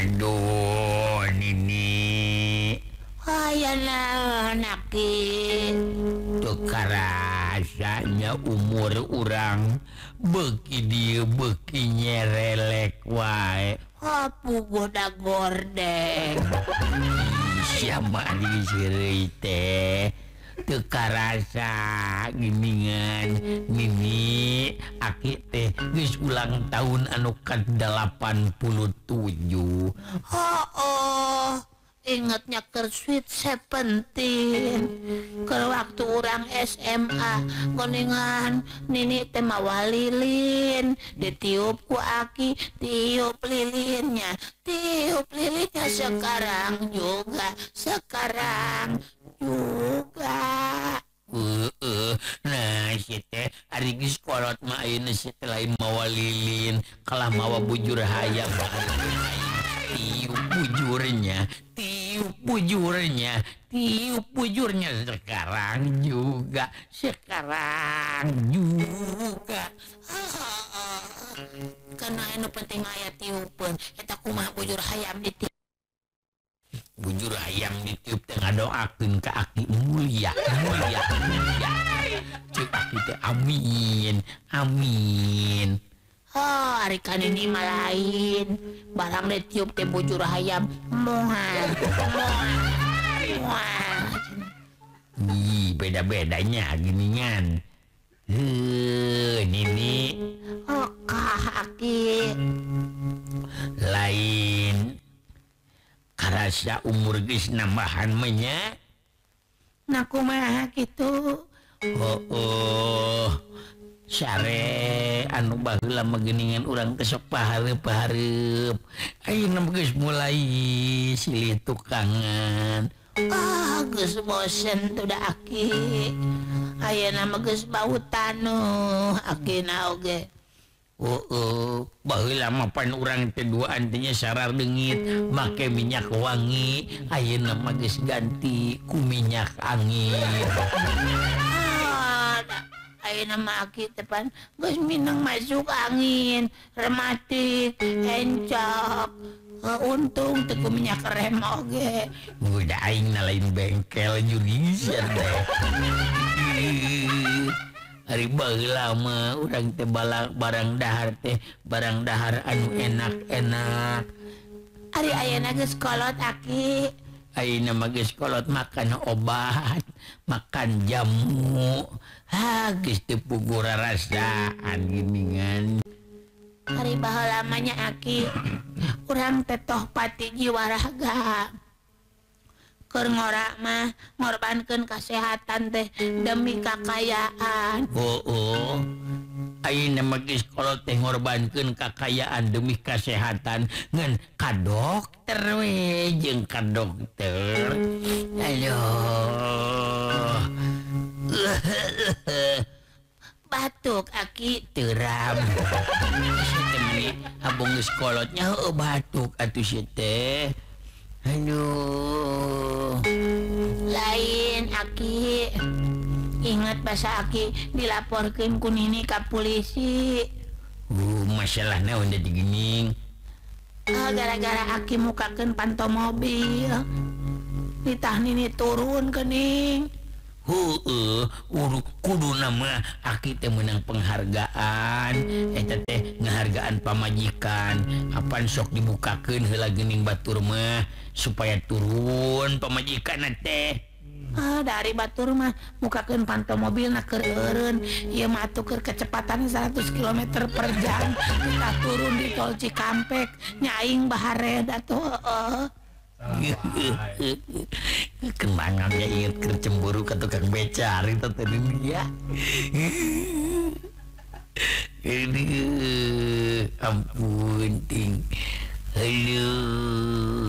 Aduh nini hayana naki teu karasanya umur urang beuki dieu beuki nyerelek wae. Hapu goda gordeng siapa di seureuy teh teu karasa giningan nini aki teh geus ulang tahun anu ka-87. Oh, ingetnya ke Sweet Seventeen ke waktu orang SMA goningan nini teh mawa lilin ditiup ku aki, tiup lilinnya sekarang juga, sekarang juga. Nah si teh ari geus kolot mah ayeuna si teh lain mawa lilin kalah mawa bujur hayam. Tiup bujurnya, tiup bujurnya, tiup bujurnya sekarang juga, sekarang juga. Karena anu penting aya tiupeun eta kumaha bujur hayam ditiup. Bujur hayam ditiup teh ngadoakeun ka aki mulia, mulia, mulia. Ceuk aki teh amin, amin. Oh, ari kan ini mah lain. Barang ditiup teh bujur hayam moal, moal, moal. Ih, beda-bedanya giningan. Heuh, nini. Oh, kah aki. Lain. Karasa umur geus nambahan mah nya. Nah kumaha kitu? Oh, oh. Sare anu baheula mah geuningan urang teh sok pahareup-pahareup. Ayeuna mah geus mulai silih tukangan. Ah, geus bosen tuh da aki. Ayeuna mah geus bau tanuh akina oge. Oh, baheula mah pan urang teh duaan teh nya sarar leungit make minyak wangi, ayeuna mah geus ganti ku minyak angin. Ayeuna mah aki teh pan geus minang masuk angin, rematik, encok. Untung teu ku minyak rem oge. Udah aing na lain bengkel jurisan teh. Ari baheula mah urang teh barang dahar teh, barang dahar anu enak-enak. Ari ayeuna geus kolot aki. Ayeuna mah geus kolot makan obat, makan jamu. Ha geus teu puguh rarasaan geuningan. Ari baheula mah nya aki, urang teh toh pati jiwa raga. Keur ngora mah ngorbankeun kasehatan teh demi kakayaan. Oh, oh. Ayeuna mah geus kolot teh ngorbankeun kakayaan demi kasehatan ngan ka dokter we jeung ka dokter. Aduh. Batuk aki teram. Si teh meni abong geus kolotnya heueuh batuk atuh si teh. Aduh. Lain aki. Ingat bahasa aki dilaporkeun ku nini ka polisi. Masalah naon teh geuning? Gara-gara aki mukakeun panto mobil. Nitah nini turun geuning. Heueuh, kuduna mah aki teh meunang penghargaan. Eta teh ngahargaan pamajikan. Apan sok dibukakeun heula geuning batur mah supaya turun pamajikan teh. Ah, dari batur mah mukakeun panto mobil na keur eureun. Ieu mah atuh keur kecepatan 100 km per jam. Kita turun di tol Cikampek, nyaing bahared atuh heueuh. Kenangannya inget keur cemburu ka tukang beca ari teh tadi ya. Aduh, ampun ting. Aduh.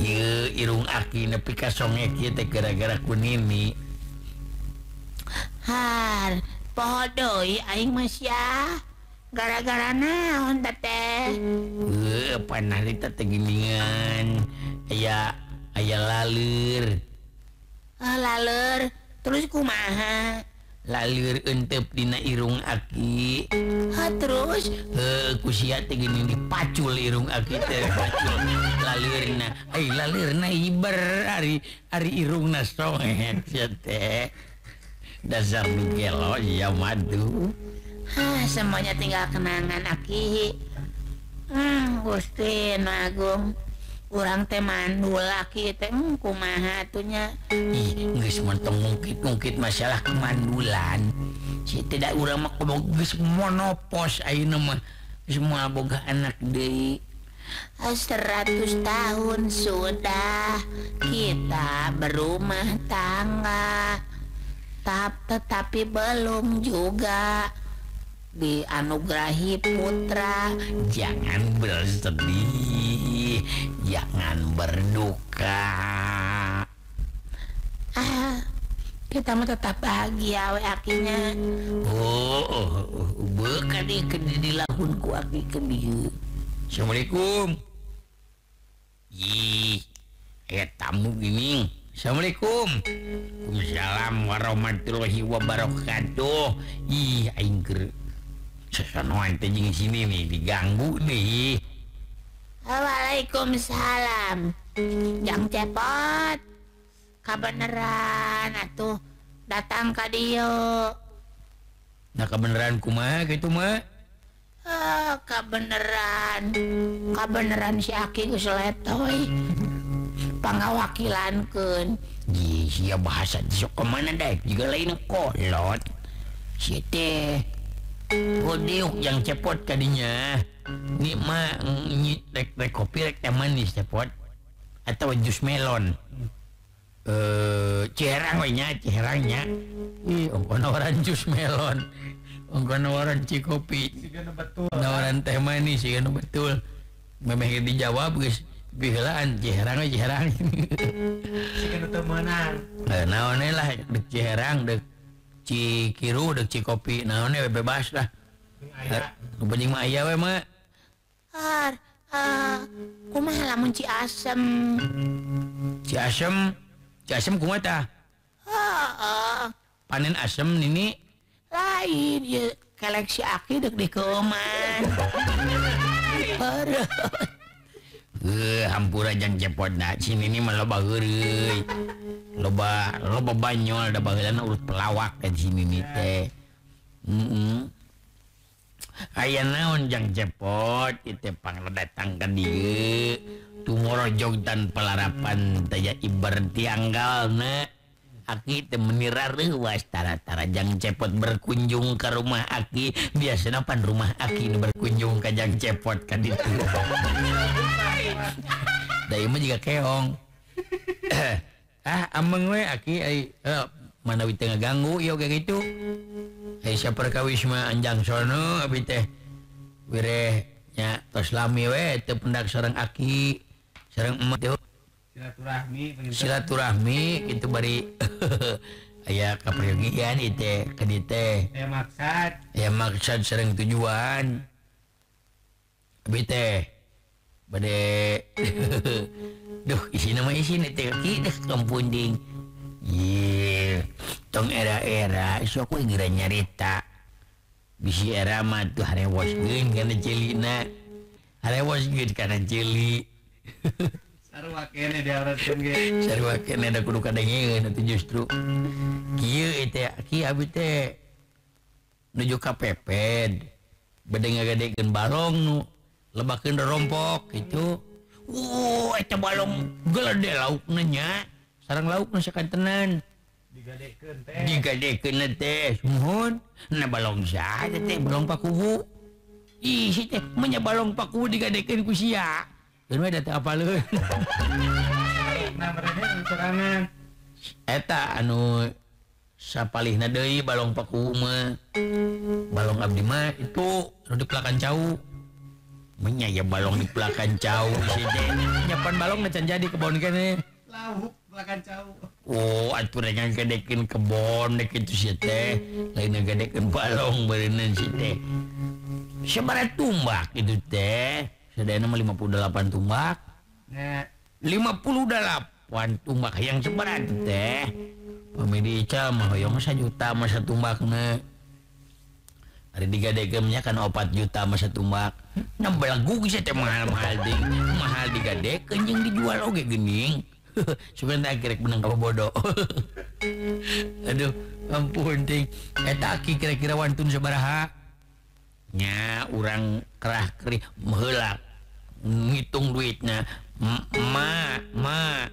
Ye irung aki nepi ka songek ieu teh gara-gara ku nini. Har, poho deui aing mah sia. Gara-gara naon teh? Heuh, panah teh geuningan. Aya aya laleur. Ah, laleur. Terus kumaha? Laleur entep dina irung aki. Ha terus heuh ku sia teh geuning dipacul irung aki teh pacul. Laleurna, ai laleurna iber ari ari irungna soet sia teh. Dasar nu gelo sia madu. Hah, semuanya tinggal kenangan aki. Gusti Nu Agung. Urang teh mandul aki teh kumaha atuh nya. Ih, geus mentong ngungkit-ngungkit masalah kemandulan. Si tidak urang mah kudu geus monopos ayeuna mah. Geus moal boga anak deui. 100 tahun sudah kita berumah tangga. Tetapi belum juga dianugerahi putra. Jangan bersedih, jangan berduka. Ah, kita mah tetap bahagia we akinya. Oh, bukan di dilahun ku aki ke dieu. Assalamualaikum. Ih, aya tamu gini. Assalamualaikum. Waalaikumsalam warahmatullahi wabarakatuh. Ih, aing keur sesanoan teh jeung sini nih diganggu nih. Waalaikumsalam. Jang Cepot. Kabeneran atuh datang ka dieu. Nah kabeneran kumaha kitu mah? Ah, kabeneran. Kabeneran si aki geus letoy. Pangawakilankeun. Ih, sia bahasa sok kemana daek jiga lain kolot. Si teh Godiuk yang Cepot kadinya. Ni mah rek rek kopi rek teh manis Cepot atau jus melon. Ciherang we nya, ciherangnya. Ih, ongko nawaran jus melon. Ongko nawaran cikopi. Nawaran teh manis siga nu betul. Memeh dijawab geus biheulaan ciherang we ciherang. Siga nu teu meunang. Naon lah dek ciherang dek Cikiru dek Cikopi naon we bebas lah. Nu penting mah aya we mah. Har, kumaha lamun Ci Asem? Ci Asem, Ci Asem kumaha tah? Heeh. Panen asem nini? Lain ieu kelek si aki dek dikeuman. Heureut. Hampura jang Cepotna si nini mah loba heureuy. Loba loba banyol da baheulana urut pelawak ka si nini teh. Aya naon jang Cepot ieu teh pangdatang ka dieu. Tumorojog tanpa larapan taya ibar tianggalna. Aki teh meuni rareuwas tara-tara jang Cepot berkunjung ka rumah aki. Biasana pan rumah aki nu berkunjung ka jang Cepot ka ditu. Da ieu mah jiga keong. Ah, ameng we aki ai manawi teu ngaganggu ieu oge kitu. Ai saperkawis mah anjang sono abi teh wireh nya tos lami we teu pendak sareng aki sareng emak teh. Silaturahmi silaturahmi kitu bari aya kaperyogian ieu teh ka dieu teh. Aya maksad. Aya maksad sareng tujuan. Abi teh bade duh isina mah isina teh ki deh kampunding. Ye, tong era-era sok we geura nyarita. Bisi era mah tuh harewoskeun kana ceulina. Harewoskeun kana ceuli. Sarua keneh diauraskeun ge. Sarua keneh da kudu kadengeun atuh justru. Kieu teh ki abi teh nuju ka peped. Bade ngagadekeun balong nu lebakeun rompok kitu. Eta balong gelede laukna nya. Sareng laukna sakantenan. Digadekeun teh. Digadekeun teh, sumuhun. Na balong saha teh balong pakuwu. Ih, si teh mah balong pakuwu digadekeun ku sia. Keun we da teu apaleun. Nah, mereka sorangan. Eta anu sapalihna deui balong pakuwu mah. Balong abdi mah itu anu dipelakan cau. Menya ya balong dipelakan cau si teh. Nyapan balong na can jadi kebon keneh. Lauk pelakan cau. Oh, atuh rek ngagedekeun kebon dek kitu si teh. Lain ngagedekeun balong beureunan si teh. Sabaraha tumbak itu teh? Sadayana mah 58 tumbak. Nah, 58 tumbak yang sabaraha teh? Pami diical mah hoyong 1 juta mah satumbakna. Ari digadekeun nya kan 4 juta mah satumbak. Nah belagug sia teh mahal-mahal ding. Mahal digadekeun jeung dijual oge geuning. Sugan teh rek menang ka bodoh. Aduh, ampun ting. Eta aki kira-kira wantun sabaraha? Nya urang kerah kerih heula ngitung duitna. Ma, ma.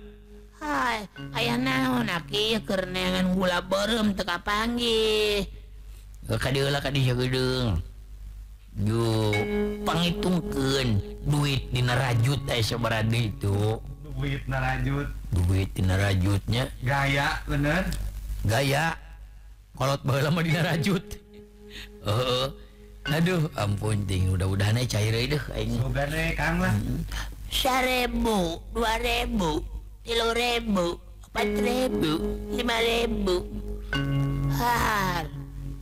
Hai, aya naon aki keur neangan gula beureum teu kapanggih. Ka dieu lah ka dieu geudeung. Yo, pangitungkeun duit dina rajut aya sabaraha deui itu. Duit na rajut. Duit dina rajutnya. Gaya bener. Gaya. Kolot baheula mah dina rajut. Heeh. Aduh, ampun ting, mudah-mudahan aya cair euy deuh aing. Sugan we Kang lah. 1.000, 2.000, 3.000, 4.000, 5.000. Har.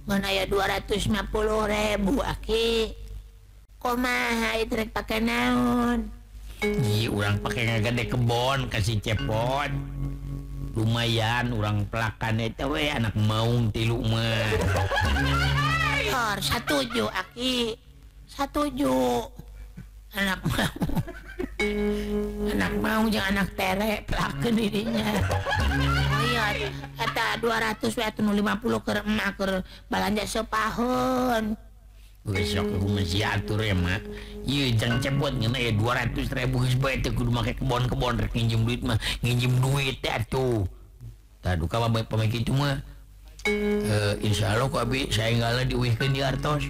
Ngan aya 250.000 aki. Kumaha ieu rek pake naon? Ih, urang pake ngagede kebon kasih cepot. Lumayan urang pelakan eta we anak maung tilu mah. Hor, satuju aki. Satuju. Anak maung. Anak maung jeung anak tere pelakeun dirinya. Oh iya, eta 200 we atuh nu 50 keur emak keur balanja sepahun. Geus sok aku mah atur ya mak. Ieu jang cepot ngeuna aya 200.000 geus bae teh kudu make kebon-kebon rek nginjem duit mah, nginjem duit teh atuh. Tah duka mah pameh kitu mah. Insyaallah ku abi saenggalna diuihkeun di artos.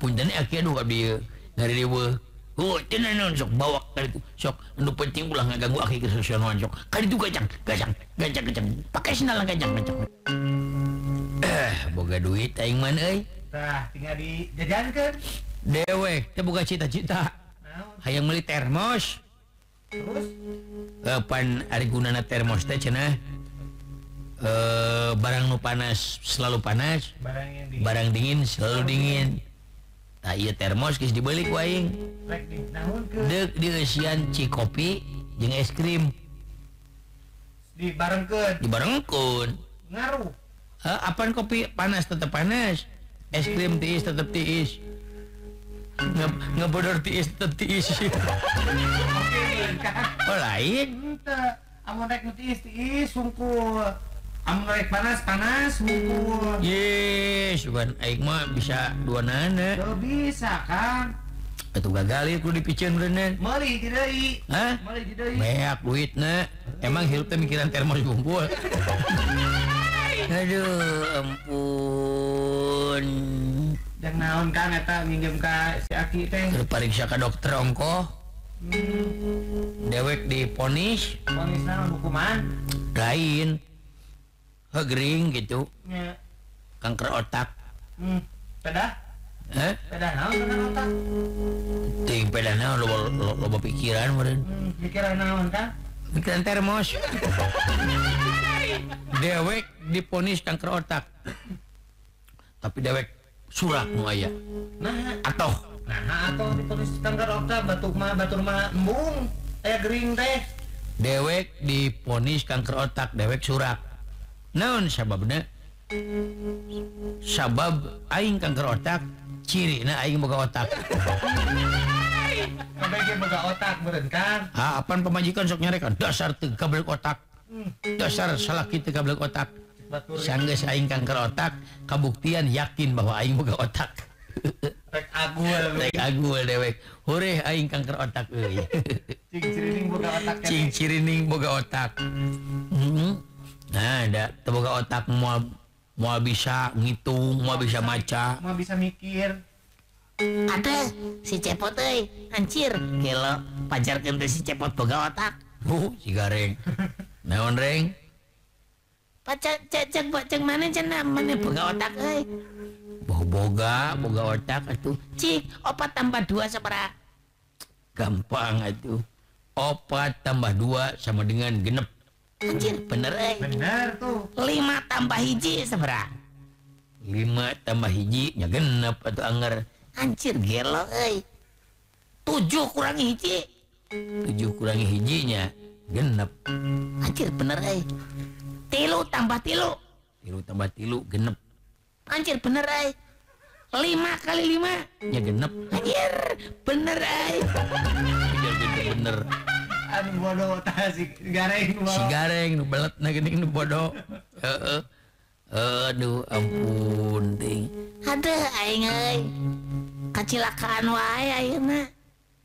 Punten aki aduh abdi ieu ngariweuh. Oh, teu naon sok bawa ka ditu. Sok nu penting ulah ngaganggu aki ke sosionoan sok. Ka ditu gajang, gajang, gajang, gajang. Pake sendal gajang, gajang. Boga duit aing mah euy. Tah, tinggal dijajankeun. Dewek teh boga cita-cita. Hayang meuli termos. Terus? Pan ari gunana termos teh cenah barang nu panas selalu panas, barang yang dingin, barang dingin selalu dingin. Tah ieu termos geus dibeuli ku aing. Rek dinaonkeun? Deuk dieusian cikopi jeung es krim. Dibarengkeun. Dibarengkeun. Ngaruh. Apaan kopi panas tetep panas, es krim tiis tetep tiis. Ngebodor tiis tetep tiis. Oke, oh lain. Henteu, amun rek nu tiis tiis hungkul. Amun rek panas panas hungkul. Ye, sugan aing mah bisa dua nana. Teu bisa, Kang. Atuh gagal ieu kudu dipiceun beuneu. Meuli ti deui. Hah? Meuli ti deui. Beak duitna. Emang hirup teh mikiran termos hungkul. Aduh, ampun. Dan naon Kang eta nginjem ka si aki teh? Keur pariksa ka dokter ongkoh. Dewek diponis. Ponis naon hukuman? Lain. Hegering gitu. Nya. Kanker otak. Pedah? Hah? Pedah naon kanker otak? Ting pedah naon loba pikiran meureun. Pikiran naon Kang? Pikiran termos. Dewek diponis kanker otak. Tapi dewek surak nu aya. Nah, atoh. Nah, atoh diponis kanker otak batuk mah batur mah embung aya gering teh. Dewek diponis kanker otak, dewek surak. Naon sababna? Sabab aing kanker otak, cirina aing boga otak. Kabeh ge boga otak meureun Kang. Ah, apan pamajikan sok nyarekan dasar teu gablek otak. Dasar salaki teu gablek otak. Sanggeus aing kanker otak, kabuktian yakin bahwa aing boga otak. Rek agul. Rek agul dewek. Hureh aing kanker otak euy. Cing cirining boga otak. Cing cirining boga otak. Nah, da teu boga otak moal bisa ngitung, moal bisa maca, moal bisa mikir. Atuh si Cepot euy, anjir, gelo pajarkeun teh si Cepot boga otak. Si gareng. Naon reng? Pacak cek cek mana cenah mana boga otak euy. Boga boga otak atuh. Cik, 4 tambah 2 sabaraha? Gampang atuh. 4 tambah 2 sama dengan 6. Anjir, bener euy. Bener tuh. 5 tambah 1 sabaraha? 5 tambah 1 nya 6 atuh anger. Anjir gelo euy. 7 kurang 1. 7 kurangi 1 nya 6. Anjir bener euy. Tilu tambah tilu. Tilu tambah tilu genep. Anjir bener ai. 5 kali 5 nya genep. Anjir bener ai. Anjir bener. Anu bodoh tah si gareng bodoh. Si gareng nu beletna geuning nu bodoh. Heeh. Aduh ampun ting. Aduh aing euy. Kacilakaan wae ayeuna.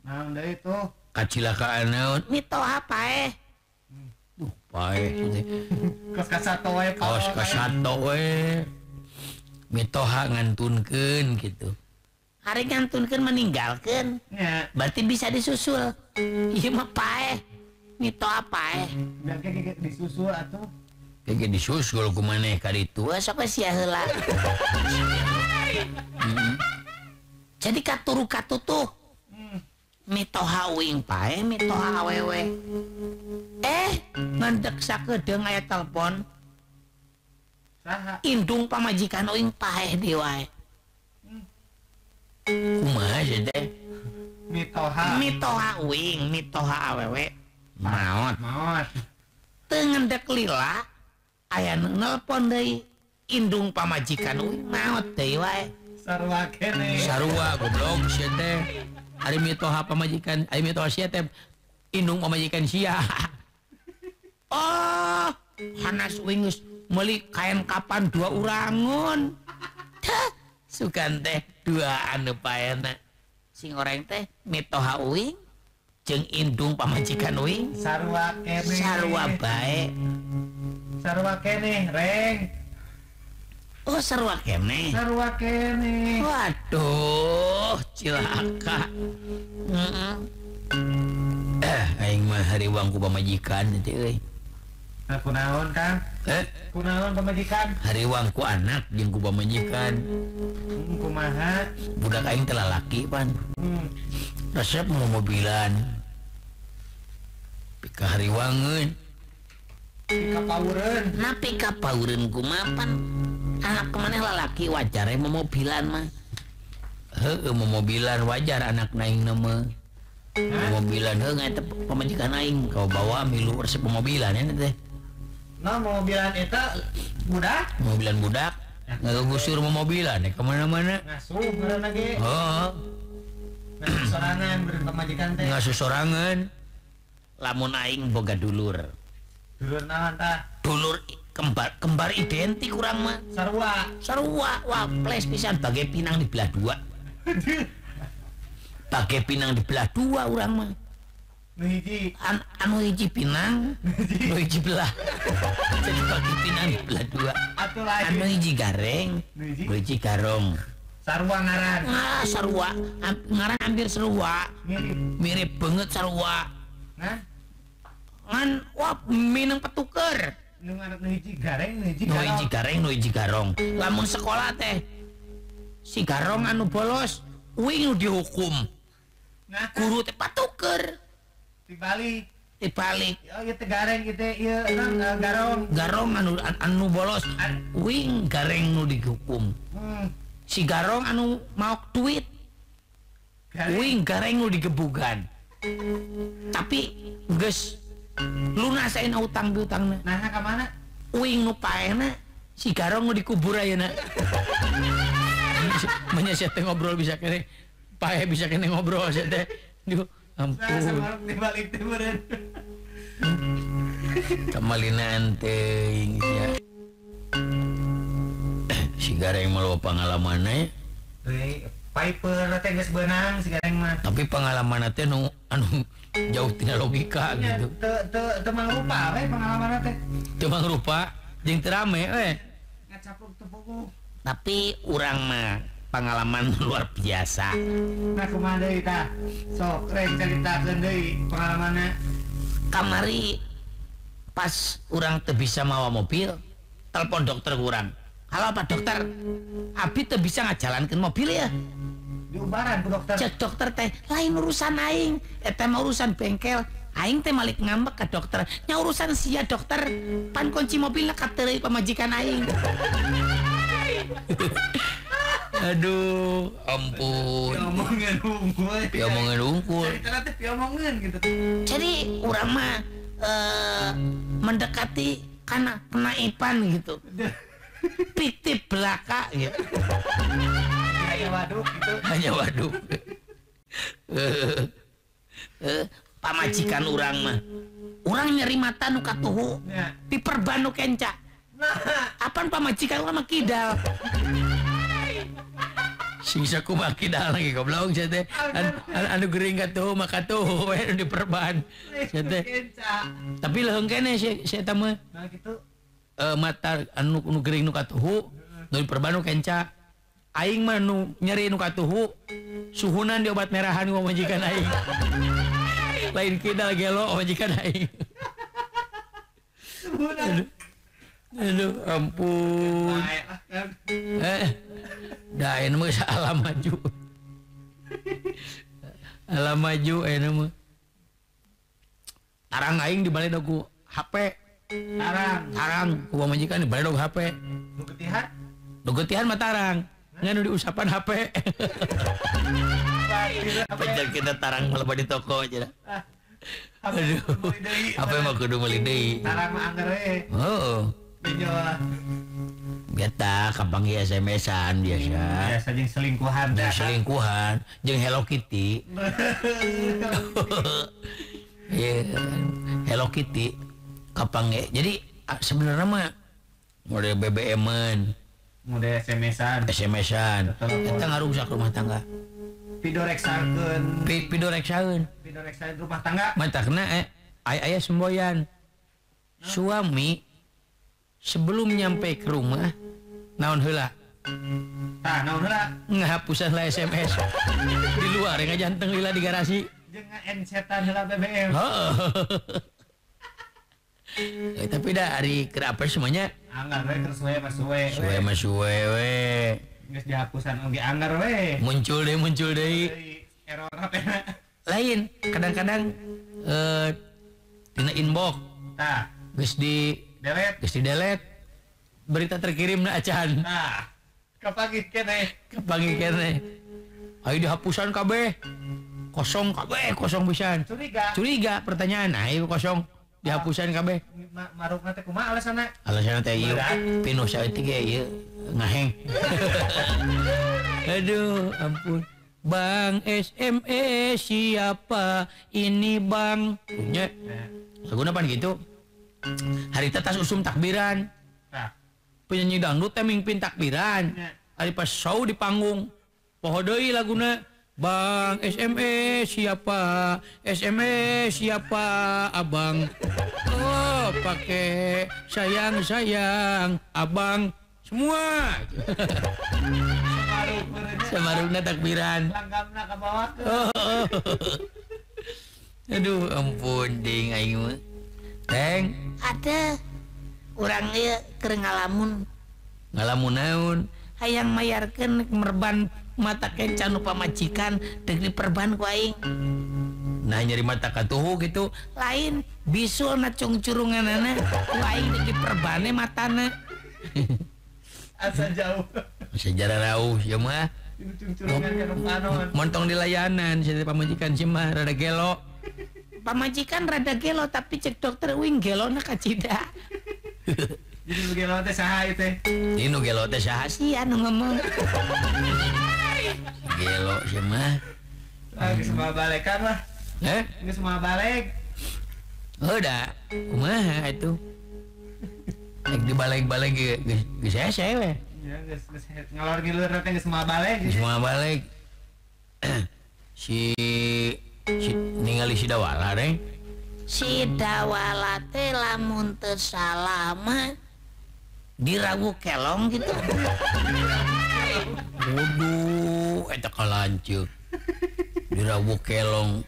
Naon deui tuh? Kacilakaan naon? Mitoha paeh. Duh paeh teh. Kos kasato we. Kos kasato we. Mitoha ngantunkeun kitu. Hari ngantunkeun meninggalkeun. Nya. Berarti bisa disusul. Ieu mah paeh. Mitoha paeh. Biar ge disusul atuh. Ge disusul ku maneh ka ditu. Sok we sia heula. Jadi katuru katutuh. Mitoha uing paeh, mitoha awewe. Ngendek sakedeung aya telepon. Saha? Indung pamajikan uing paeh deui wae. Kumaha sih teh? Mitoha. Mitoha uing, mitoha awewe. Maot. Maot. Teu ngendek lila aya nu nelpon deui. Indung pamajikan uing maot deui wae. Sarua kene. Sarua goblok sia teh. Ari mitoha pamajikan, ari mitoha sia teh indung pamajikan sia. Oh, hanas uing geus meuli kain kapan 2 urangun. Tah, sugan teh dua anu paena. Sing oreng teh mitoha uing jeung indung pamajikan uing. Sarua kene. Sarua bae. Sarua kene, reng. Oh, sarua kene. Sarua kene. Waduh, cilaka. Aing mah hariwang ku pamajikan teh euy. Nah, kunaon, Kang? Kunaon pamajikan? Hariwang ku anak jeung ku pamajikan. Kumaha? Budak aing teh lalaki pan. Resep momobilan. Pika hariwangeun. Pika paureun. Nah, pika paureun kumaha pan? Anak maneh lalaki wajar we momobilan mah. Heueuh momobilan wajar anak aing mah. Momobilan heuh eta pamajikan aing kau bawa milu resep momobilan eta teh. Nah, momobilan eta budak? Momobilan budak. Ngagusur momobilan ka mana-mana. Ngasuh ngaranna ge. Heeh. Ngasuh sorangan beureum pamajikan teh. Ngasuh sorangan. Lamun aing boga dulur. Dulur naon tah? Dulur kembar kembar identik kurang mah. Sarua. Sarua wah ples pisan bagai pinang dibelah dua. Bagai pinang dibelah dua urang mah. Nu hiji anu hiji pinang, nu hiji belah. Jadi bagai pinang dibelah dua. Atuh lain. Anu hiji gareng, nu hiji garong. Sarua ngaran. Ah, sarua. Ngaran hampir sarua. Mirip. Mirip banget sarua. Nah. Ngan wah minang petuker. Nu hiji gareng, nu hiji garong. Nu hiji gareng, nu hiji garong. Lamun sekolah teh si garong anu bolos, uing nu dihukum. Nah, guru teh patuker. Dibalik. Dibalik. Oh, ieu teh gareng ieu teh ieu garong. Garong anu anu bolos, uing gareng nu dihukum. Si garong anu maok duit. Uing gareng nu digebugan. Tapi geus lunas ayeuna utang piutangna. Nah, ka mana? Uing nu paehna si garong nu dikubur ayeuna. Manya sia teh ngobrol bisa kene. Paeh bisa kene ngobrol sia teh. Duh, ampun. Dibalik teh meureun. Kamalinaan teuing sia. Si gareng mah loba pangalamanna. Deui, Piper teh geus beunang si gareng mah. Tapi pangalamanna teh nu anu jauh tina logika gitu. Teu mangrupa we pangalamanna teh. Teu mangrupa jeung teu rame we. Ngacapruk teu puguh. Tapi urang mah pengalaman luar biasa. Nah, kumaha deui tah? Sok rek caritakeun deui pengalamanna. Kamari pas urang teu bisa mawa mobil, telepon dokter urang. Halo Pak Dokter, abi teu bisa ngajalankeun mobil ya? Diubaran ku dokter. Cek dokter teh lain urusan aing, eta mah urusan bengkel. Aing teh malik ngambek ka dokter. Nya urusan sia dokter, pan kunci mobilna kateureuy pamajikan aing. Aduh, ampun. Piomongan unggul. Piomongan unggul. Jadi piomongan gitu. Jadi urang mah mendekati Karena penaipan gitu. Fiktif belaka gitu. Hanya waduk gitu. Hanya waduk. Pamajikan urang mah. Urang nyeri mata nu katuhu. Diperban nu kenca. Apaan pamajikan urang mah kidal. Sing sakumaha kidal lagi goblok sia teh. Anu gering katuhu mah katuhu we nu diperban. Sia teh. Tapi leuheung keneh sia eta mah. Nah kitu. Mata anu nu gering nu katuhu, nu diperban nu kenca. Aing mah nu nyeri nu katuhu, suhunan di obat merahan ku pamajikan aing. Lain kidal gelo pamajikan aing. Suhunan. Aduh, ampun. Dah ini mah alam maju. Alam maju ini mah. Tarang aing dibalik ku HP. Tarang. Tarang ku pamajikan dibalik ku HP. Nu getihan? Nu getihan mah tarang. Ngan nu diusapan HP. Pencet kita tarang malah di toko aja. Aduh. HP mah kudu meuli deui. Tarang mah angger we. Heeh. Geta kapanggih SMS-an biasa. Biasa jeung selingkuhan. Jeung selingkuhan, jeung Hello Kitty. Iya, Hello Kitty kapanggih. Jadi sebenarnya mah model BBM-an, model SMS-an. SMS-an. Eta ngarusak rumah tangga. Pidoreksakeun. Pidoreksakeun. Pidoreksakeun rumah tangga. Matakna aya semboyan. Suami sebelum nyampe ke rumah naon heula? Tah naon heula? Ngahapusan lah SMS. Di luar ngajanteng lila di garasi. Jeung nga-encetan heula BBM. Heeh. Tapi dah ari keur apa semuanya? Anggar we keur suwe mah suwe. Suwe mah suwe we. Geus dihapusan oge anggar we. Muncul deui. Error HP-na. Lain, kadang-kadang dina inbox. Tah, geus di delete. Geus di-delete. Berita terkirim na acan. Nah, kapanggih keneh. Kapanggih keneh. Ayo dihapusan kabeh. Kosong kabeh, kosong pisan. Curiga. Curiga pertanyaan, ayo kosong dihapusan kabeh. Marukna teh kumaha alasanna? Alasanna teh ieu pinuh saeutik ge ieu ngaheng. Aduh, ampun. Bang SMS siapa ini bang? Punya. Laguna pan gitu. Harita tas usum takbiran. Nah. Penyanyi dangdut teh mimpin takbiran. Ari pas show di panggung. Poho deui laguna Bang SMS siapa? SMS siapa abang? Oh, pakai sayang-sayang abang semua. Samarukna takbiran. Langgamna ka bawah. Oh. Aduh, ampun ding aing mah. Teng, ada urang ieu keur ngalamun. Ngalamun naon? Hayang mayarkeun merban mata kenca nu pamajikan deuk diperban ku aing. Nah nyeri mata katuhu gitu. Lain bisul na cungcurunganana ku aing deuk diperbane matana. Asa jauh. Sejarah rauh ya mah. Cungcurungan ka nu panon. Montong di layanan si pamajikan si mah rada gelo. Pamajikan rada gelo tapi cek dokter uing gelona kacida. Jadi nu gelo teh saha ieu teh? Ini nu gelo teh saha sih anu ngomong. Gelo sih mah. Ah, geus moal balekan lah. Eh? Geus moal balik. Heuh da, kumaha atuh? Rek dibalik-balik ge geus hese we. Ya geus ngalor ngilur teh geus moal balik. Geus moal balik. Si ningali si Dawala deh. Si Dawala teh lamun teu salah mah dirawu kelong gitu. Waduh, eta kalanceuk. Dirawu kelong.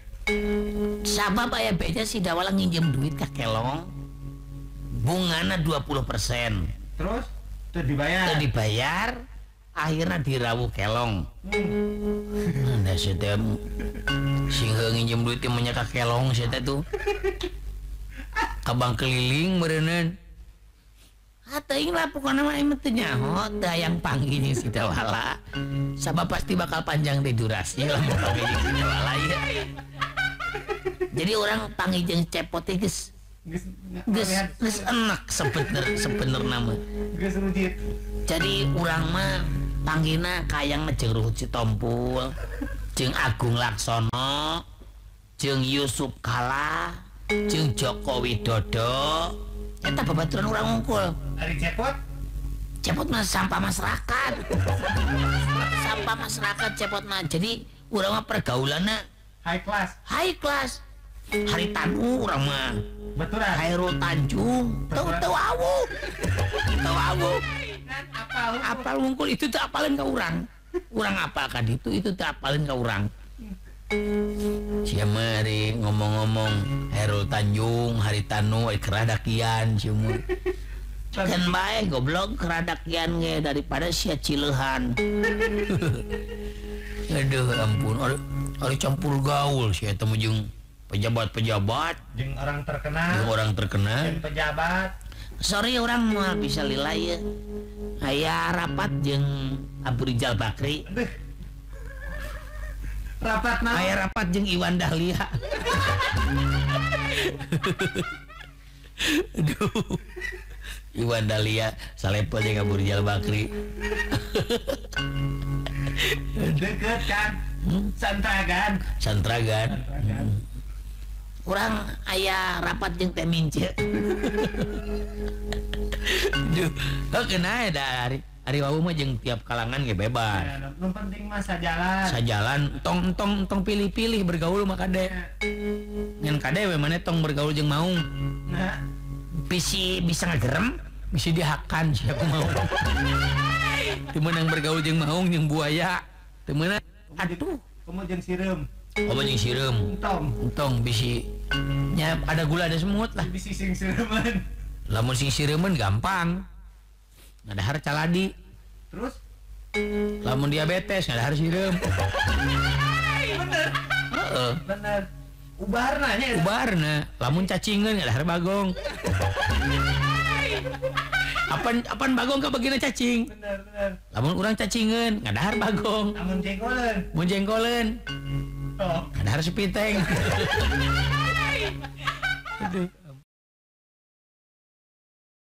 Sabab aya beja si Dawala nginjem duit ka kelong. Bungana 20%. Terus teu dibayar. Teu dibayar, akhirnya dirawu kelong. Nah, si teh sing nginjem duit teh menya ka kelong si teh tuh. Ka bank keliling meureunnan. Ah teuing lah pokona mah ieu teu nyaho teu hayang panggih jeung si Dawala. Sabab pasti bakal panjang teh durasi lamun panggih jeung si Dawala ieu. Jadi orang panggih jeung Cepot teh geus Geus enak sebenerna mah. Geus rujit. Jadi urang mah panggina kayang jeung Ruhut Sitompul, jeung Agung Laksono, jeung Yusuf Kala, jeung Joko Widodo. Eta babaturan urang unggul. Ari Cepot? Cepot mah sampah masyarakat. Sampah masyarakat Cepot mah. Jadi urang mah pergaulanna high class. High class. Hari Tanu urang mah. Betulan. Hairul Tanjung. Teu awu. Teu awu. Apal wungkul itu teu apaleun ka urang. Urang apal ka ditu itu teu apaleun ka urang. Sia mah ari ngomong-ngomong Hairul Tanjung, Hari Tanu, ari keradakian sia mah. Kan bae goblok keradakian ge daripada sia cileuhan. Aduh ampun, ari campur gaul sia eta mah jeung pejabat-pejabat, jeung orang terkenal, jeung orang terkenal, jeung pejabat. Sorry orang moal bisa lila ya. Aya rapat jeung Abu Rizal Bakri. Rapat naon? Aya rapat jeung Iwan Dahlia. Aduh. Iwan Dahlia salepel jeung Abu Rizal Bakri. Deket kan? Santragan. Santragan. Urang aya rapat jeung Teh Mince. Duh, kena da ari wau mah jeung tiap kalangan ge bebas. Ya, nu penting mah sajalan. Sajalan tong tong tong pilih-pilih bergaul mah kade. Ngan kade we maneh tong bergaul jeung maung. Nah, bisi bisa ngagerem, bisi dihakan sia ku maung. Teu meunang bergaul jeung maung jeung buaya. Teu meunang. Aduh, komo jeung sireum. Komo jeung sireum. Entong. Entong bisi nya ada gula ada semut lah. Bisi sing sireumeun. Lamun sing sireumeun gampang. Ngadahar caladi. Terus? Lamun diabetes ngadahar sireum. Bener. Heeh. Bener. Ubarna nya. Ubarna. Lamun cacingeun ngadahar bagong. Apan bagong kabagina cacing. Bener, bener. Lamun urang cacingeun ngadahar bagong. Lamun jengkoleun. Mun jengkoleun. Oh. Ngadahar sepiteng. Aduh.